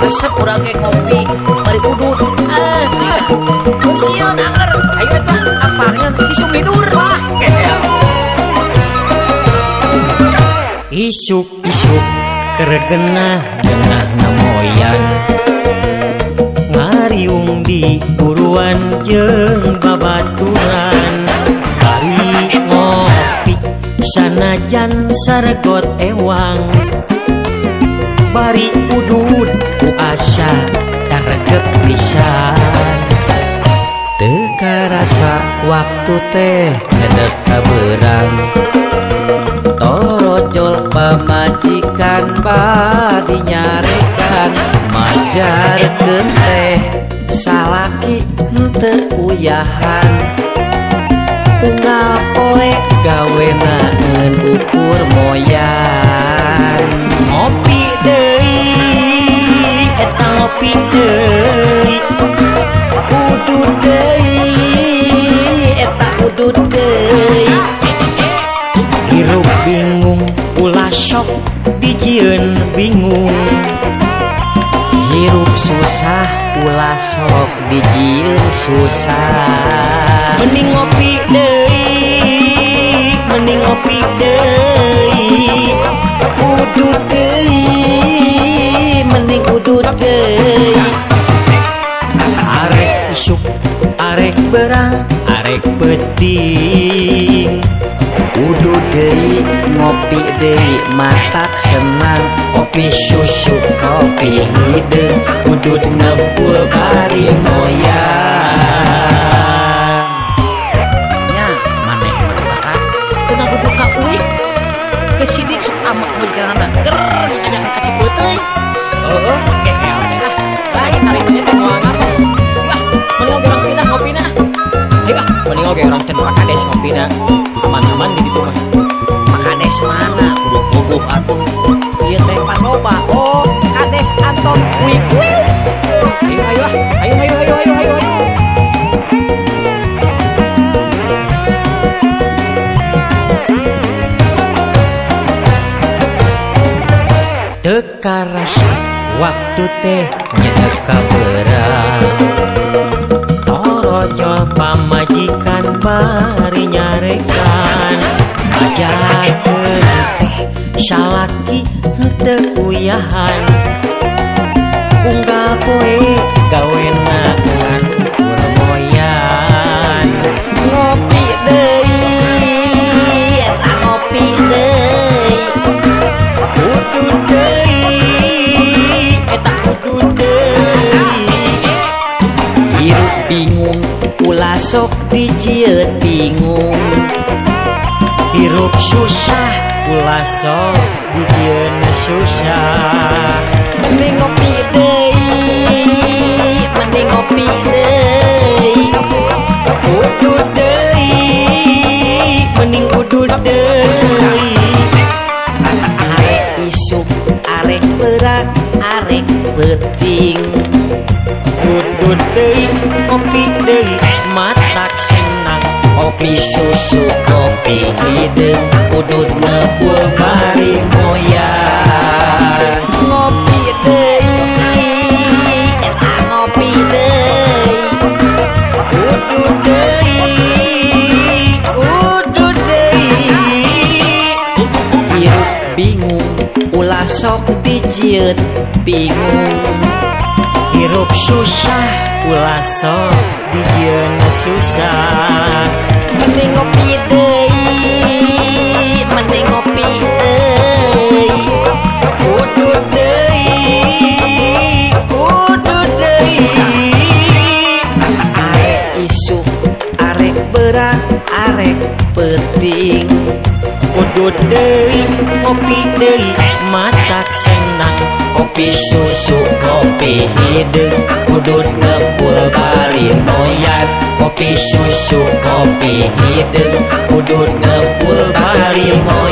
Resep urang ge ngopi bari udud. Ah, sieun anger. Ayo atuh apareun si Sumidur. Wah, kehel. Isuk-isuk keregenah genah namoyan. Ngariung di buruan jeung babaturan. Bari ngopi sanajan sargot ewang. Bari udud ku asa taregep pisan. Teu karasa waktu teh ngedek ka beurang. Torojol pamajikan bari nyarekan. Majarkeun teh salaki henteu uyahan. Unggal poe gawena ngeun ukur moyan. Ngopi deui eta ngopi deui. Udud deui eta udud deui. Hirup bingung ulah sok dijieun bingung. Hirup susah ulah sok dijieun susah. Mending ngopi deui, mending ngopi deui. Udud deui, mending udud deui. Arek isuk, arek berang, arek peuting. Udud deui, ngopi deui, matak senang. Kopi susu, kopi hideung, udud ngebul bari moyan. Nya, maneh mah bakal teu ngagugu ka uik. Ke sidik sok amak pamikiranna. Ger ajakan ka Cipeuteui. Heueuh, kehel teh ah. Lain narik teh moal ngapok. Wah, mending oge urang pindah ngopina. Ayo ah, mending oge urang teh kades ngopina. Aman-aman di ditu mah. Kades mana kudu puguh atuh. Ieu teh panoba. Oh, Kades Anton Wik. Ayo ayo ah. Ayo ayo ayo ayo ayo ayo. Teu karasa waktu teh nyedek ka beurang. Torojol pamajikan bari nyarekan. Majarkeun teh salaki henteu uyahan. Unggal poe gawena ngan ukur moyan. Ngopi deui eta ngopi deui. Udud deui eta udud deui. Hirup bingung ulah sok dijieun bingung. Hirup susah ulah sok dijieun susah. Mending ngopi deui, mending ngopi deui. Udud deui, mending udud deui. Arek isuk, arek beurang, arek peuting. Udud deui, ngopi deui, matak senang. Kopi susu, kopi hideung, udud ngebul bari moyan. Ngopi deui, eta ngopi deui. Udud deui, udud deui. Hirup bingung, ulah sok dijieun bingung. Hirup susah, ulah sok dijieun susah. Mending ngopi deui, mending ngopi deui. Udud deui, udud deui. Arek isuk, arek beurang, arek peuting. Udud deui, ngopi deui, matak senang. Kopi susu, kopi hideung, udud ngebul bari moyan. Kopi susu, kopi hideung, udud ngebul bari moyan.